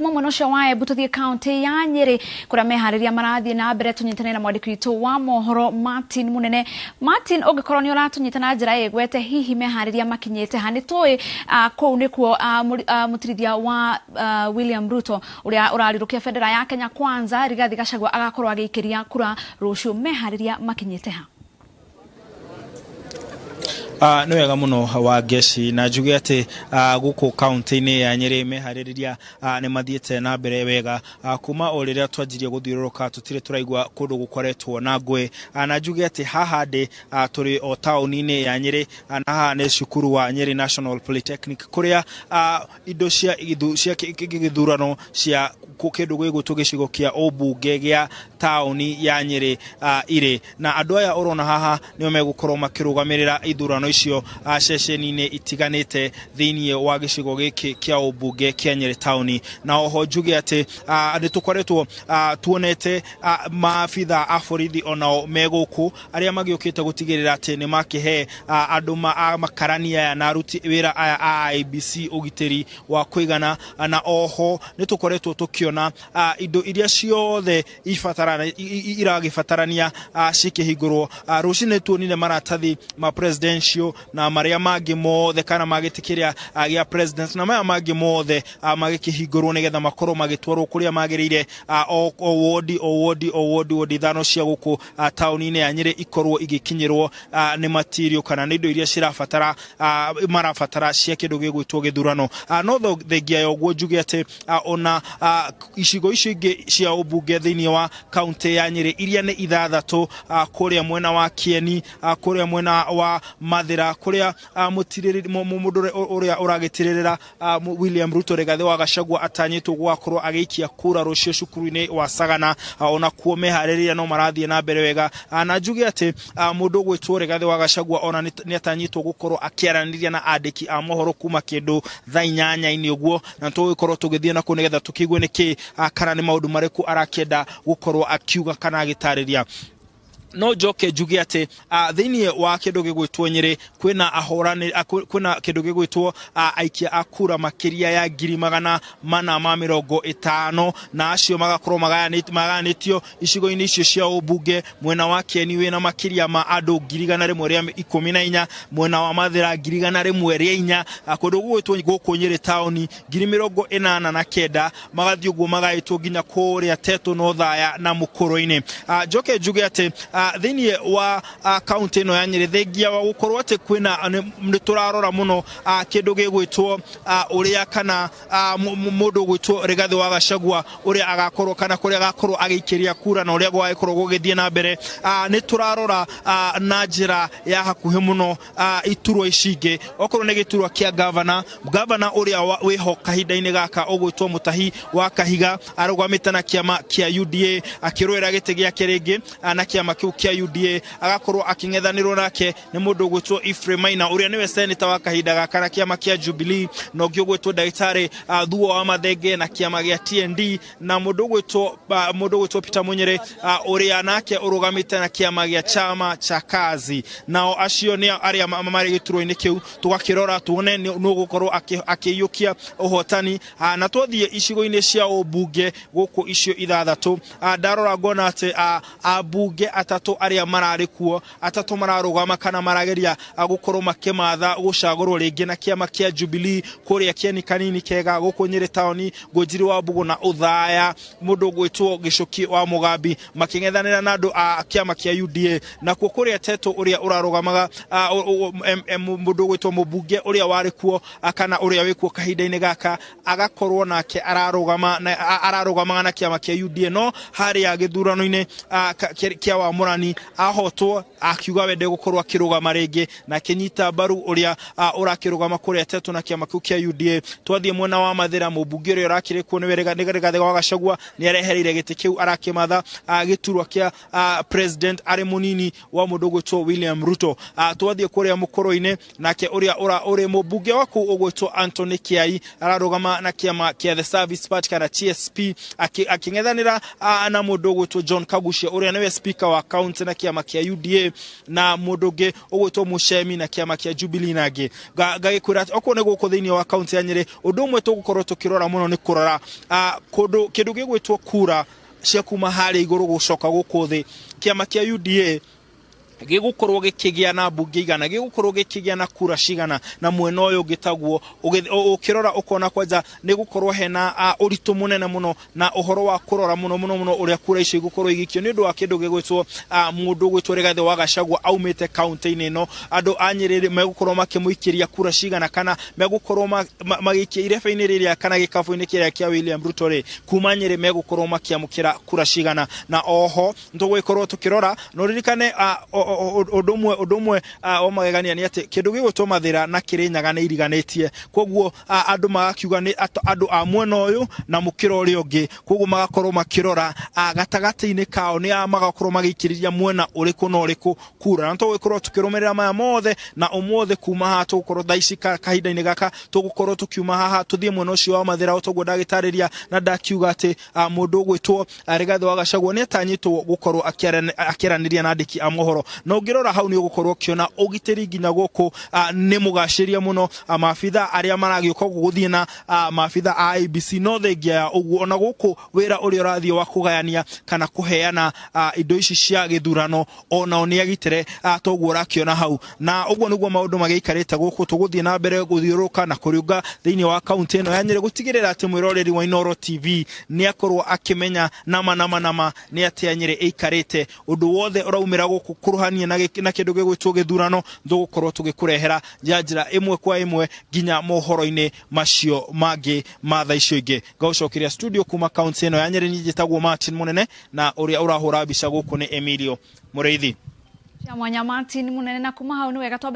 Kuma mwena ũcio wa Embu tũthiĩ kaunti ya Nyĩrĩ kũrĩa meharĩria marathiĩ na mbere. Tũnyitane na mwandĩki witũ wa mohoro Martin Munene. Martin, ũngĩkorwo nĩ ũratũnyita na njĩra ĩgwete, hihi meharĩria makinyĩte ha? Nĩ tũĩ kũu nĩkuo mũtirithia wa William Ruto ũrĩa ũrarirũkia bendera ya Kenya Kwanza Rigathi Gachagua agakorwo agĩikĩria kura rũciũ. Meharĩria makinyĩte ha? Nĩ wega mũno wa ngeci, na njuge atĩ gũkũ kaunti-inĩ ya Nyĩrĩ meharĩrĩria nĩ mathiĩte na mbere wega. Kuma o rĩrĩa twanjirie gũthiũrũrũka, tũtirĩ tũraigua kũndũ gũkoretwo na ngũĩ. Na njuge atĩ haha ndĩ tũrĩ o taũni-inĩ ya Nyĩrĩ, na haha nĩ cukuru wa Nyĩrĩ National Polytechnic kũrĩa indo cia gĩthurano cia kĩndũ gĩgwĩtwo gĩcigo kĩa ũmbunge gĩa taũni ya Nyĩrĩ irĩ na andũ aya ũrona haha nĩo megũkorwo makĩrũgamĩrĩra ithurano icio ceceni-inĩ itiganĩte thĩinĩ wa gĩcigo gĩkĩ kĩa ũmbunge kĩa Nyĩrĩ taũni. Na oho njuge atĩ nĩ tũkoretwo tuonete maabitha a borithi onao me gũkũ arĩa magĩũkĩte gũtigĩrĩra atĩ nĩ makĩhe andũ makarani aya na aruti wĩra aya a IEBC ũgitĩri wa kũigana. Na oho nĩ tũkoretwo tũkĩona indo iria ciothe iragĩbatarania cikĩhingũrwo. Rũcinĩ tuonire maratathi ma presidential na marĩa mangĩ mothe kana ma gĩtĩ kĩrĩa gĩa president na maya mangĩ mothe magĩkĩhingũrwo nĩgetha makorwo magĩtwarwo kũrĩa magĩrĩire, o wodi o wodi o wodi, wodi ithano cia gũkũ taũni-inĩ ya Nyĩrĩ ikorwo igĩkinyĩrwo nĩ material kana nĩ indo iria cirabatara marabatara cia kĩndũ gĩgwĩtwo gĩthurano. No thengia ya ũguo, njuge atĩ ona icigo icio ingĩ cia ũmbunge thĩinĩ wa kaunti ya Nyĩrĩ iria nĩ ithathatũ, kũrĩa mwena wa Kieni, kũrĩa mwena wa Mathĩra, kũrĩa mũndũ ũrĩa ũragĩtirĩrĩra William Ruto Rigathĩ wa Gachagua atanyĩtwo gũgakorwo agĩikia kura rũciũ cukuru-inĩ wa Sagana, ona kuo meharĩrĩria no marathiĩ na mbere wega. Na njuge atĩ mũndũ ũgwĩtwo Rigathĩ wa Gachagua ona nĩ atanyĩtwo gũkorwo akĩaranĩria na andĩki a mohoro kuma kĩndũ thaa inyanya-inĩ ũguo, na tũgũgĩkorwo tũgĩthiĩ nakuo nĩgetha tũkĩigue nĩkĩ kana nĩ maũndũ marĩkũ arakĩenda gũkorwo akiuga kana agĩtarĩria. No njoke njuge atĩ thĩinĩ wa kĩndũ gĩgwĩtwo Nyĩrĩ kwĩna ahũrani, kwĩna kĩndũ gĩgwĩtwo aikia a kura makĩria ya 450,000, na acio magakorwo magayanĩtio icigo-inĩ icio cia ũmbunge. Mwena wa Kieni wĩna makĩria ma andũ 114,000, mwena wa Mathĩra 104,000, kũndũ gũgwĩtwo gũkũ Nyĩrĩ taũni 89,000, magathiĩ ũguo magaĩtwo nginya kũrĩa Teto na Othaya na Mũkũrũ-inĩ. Njoke njuge atĩ thĩinĩ wa kaunti ĩno ya Nyĩrĩ, thengia wa gũkorwo atĩ kwĩna nĩ tũrarora mũno kĩndũ gĩgwĩtwo ũrĩa kana mũndũ ũgwĩtwo Rigathĩ wa Gachagua ũrĩa agakorwo kana kũrĩa agakorwo agĩikĩria kura na ũrĩa gwagĩkorwo gũgĩthiĩ na mbere, nĩ tũrarora na njĩra ya hakuhĩ mũno iturwa ici ingĩ. Okorwo nĩ gĩturwa kĩa gavana, gavana ũrĩa wĩho kahinda-inĩ gaka ũgwĩtwo Mutahi wa Kahiga arũgamĩte na kĩama kĩa UDA akĩrũĩra gĩtĩ gĩake rĩngĩ na kĩama kĩu kĩa UDA, agakorwo akĩng'ethanĩrwo nake nĩ mũndũ ũgwĩtwo Ephraim Maina ũrĩa nĩwe seneta wa kahinda gaka na kĩama kĩa Jubilee, na ũngĩ ũgwĩtwo ndagĩtarĩ Thuo wa Mathenge na kĩama gĩa TND, na mũndũ ũgwĩtwo Peter Munyere ũrĩa nake ũrũgamĩte na kĩama gĩa Chama cha Kazi. Nao acio nĩ arĩa marĩ gĩturwa-inĩ kĩu, tũgakĩrora tuone nũ ũgũkorwo akĩiyũkia ũhotani. Na twathiĩ icigo-inĩ cia ũmbunge gũkũ icio ithathatũ, ndarora ngona atĩ ambunge atatũ arĩa mararĩ kuo, atatũ mararũgama kana marageria gũkorwo makĩmatha gũcagũrwo rĩngĩ na kĩama kĩa Jubilee. Kũrĩa Kieni Kanini Kega, gũkũ Nyĩrĩ taũni Ngũnjiri wa Mbũgũ na Ũthaya, mũndũ ũgwĩtwo Gĩcũki wa Mũgambi makĩng'ethanĩra na andũ a kĩama kĩa UDA. Nakuo kũrĩa Teto, ũrĩa ũrarũgamaga, mũndũ ũgwĩtwo mũmbunge ũrĩa warĩ kuo kana ũrĩa wĩkuo kahinda-inĩ gaka agakorwo nake ararũgama ararũgamaga na kĩama kĩa UDA, no harĩa gĩthurano-inĩ kĩa wamũrani ahotwo, akiuga we ndegũkorwo akĩrũgama rĩngĩ na akĩnyita mbaru ũrĩa ũrakĩrũgama kũrĩa Teto na kĩama kĩu kĩa UDA. Twathiĩ mwena wa Mathĩra, mũmbunge ũrĩa ũrakĩrĩ kuo nĩwe Rigathĩ wa Gachagua nĩ arehereire gĩtĩ kĩu, arakĩmatha gĩturwa kĩa president arĩ mũnini wa mũndũ ũgwĩtwo William Ruto. Twathiĩ kũrĩa Mũkũrũ-inĩ, nake ũrĩa ũrĩ mũmbunge wa kũu ũgwĩtwo Anthony Kiai ararũgama na kĩama kĩa The Service Party kana TSP akĩng'ethanĩra na mũndũ ũgwĩtwo John Kaguchia ũrĩa nĩwe speaker wa kaunti. County na kĩama kĩa UDA, na mũndũ ũngĩ ũgwĩtwo Muchemi na kĩama kĩa Jubilee na angĩ. Ngagĩkwĩra atĩ okorwo nĩ gũkũ thĩinĩ wa kaunti ya Nyĩrĩ, ũndũ ũmwe tũgũkorwo tũkĩrora mũno nĩ kũrora kũndũ kĩndũ gĩgwĩtwo kura cia kuma harĩa igũrũ gũcoka gũkũ thĩ. Kĩama kĩa UDA gĩgũkorwo gĩkĩgĩa na mbunge igana, gĩgũkorwo gĩkĩgĩa na kura cigana, na mwena ũyũ ũngĩ taguo ũkĩrora ũkona kwanja nĩ gũkorwo hena ũritũ mũnene mũno na ũhoro wa kũrora mũno mũno mũno ũrĩa kura icio igũkorwo igĩikio nĩ ũndũ wa kĩndũ gĩgwĩtwo mũndũ ũgwĩtwo Rigathĩ wa Gachagua aumĩte kaunti-inĩ ĩno. Andũ a Nyĩrĩ megũkorwo makĩmũikĩria kura cigana, kana megũkorwo magĩikia irebe-inĩ rĩrĩa kana gĩkabũ-inĩ kĩrĩa kĩa William Ruto rĩ, kuma Nyĩrĩ megũkorwo makĩamũkĩra kura cigana. Na oho nĩtũgũgĩkorwo tũkĩrora na ũririkane ũndũ ũmwe wa magegania nĩ atĩ kĩndũ gĩgwĩtwo Mathĩra na Kĩrĩnyaga nĩ iriganĩtie, koguo andũ magakiuga nĩ andũ a mwena ũyũ na mũkĩra ũrĩa ũngĩ, koguo magakorwo makĩrora gatagatĩ-inĩ kao nĩ a magakorwo magĩikĩrĩria mwena ũrĩkũ na ũrĩkũ kura. Na tũgũgĩkorwo tũkĩrũmĩrĩra maya mothe, na ũmũthĩ kuma haha tũgũkorwo thaa ici kahinda-inĩ gaka tũgũkorwo tũkiuma haha tũthiĩ mwena ũcio wa Mathĩra o toguo ndagĩtarĩria, na ndakiuga atĩ mũndũ ũgwĩtwo Rigathĩ wa Gachagua nĩ atanyĩtwo gũkorwo akĩaranĩria na andĩki a mohoro. Na ũngĩrora hau nĩ ũgũkorwo ũkĩona ũgitĩri nginya gũkũ nĩ mũgacĩria mũno, maabitha arĩa maragĩũka gũthiĩ na maabitha a IEBC no thengia ya ũguo ona gũkũ wĩra ũrĩa ũrathiĩ wa kũgayania kana kũheana indo ici cia gĩthurano onao nĩ agitĩre, toguo ũrakĩona hau. Na ũguo nĩguo maũndũ magĩikarĩte gũkũ. Tũgũthiĩ na mbere gũthiũrũrũka na kũrĩũnga thĩinĩ wa kaunti ĩno ya Nyĩrĩ gũtigĩrĩra atĩ mwĩroreri wa Inooro TV nĩ akorwo akĩmenya nama nama nama nĩ atĩa Nyĩrĩ ĩikarĩte. Ũndũ wothe ũraumĩra gũkũ kũrũhania na kĩndũ gĩgwĩtwo gĩthurano tũgũkorwo tũgĩkũrehera ya njĩra ĩmwe kwa ĩmwe nginya mohoro-inĩ macio mangĩ ma thaa icio ingĩ. Ngagũcokeria studio kuma kaunti ĩno ya Nyĩrĩ. Niĩ njĩtagwo Martin Mũnene, na ũrĩa ũrahũra mbica gũkũ nĩ Emilio Mũrĩithi. Cia mwanya Martin Mũnene, na kuma hau nĩ wega twambe.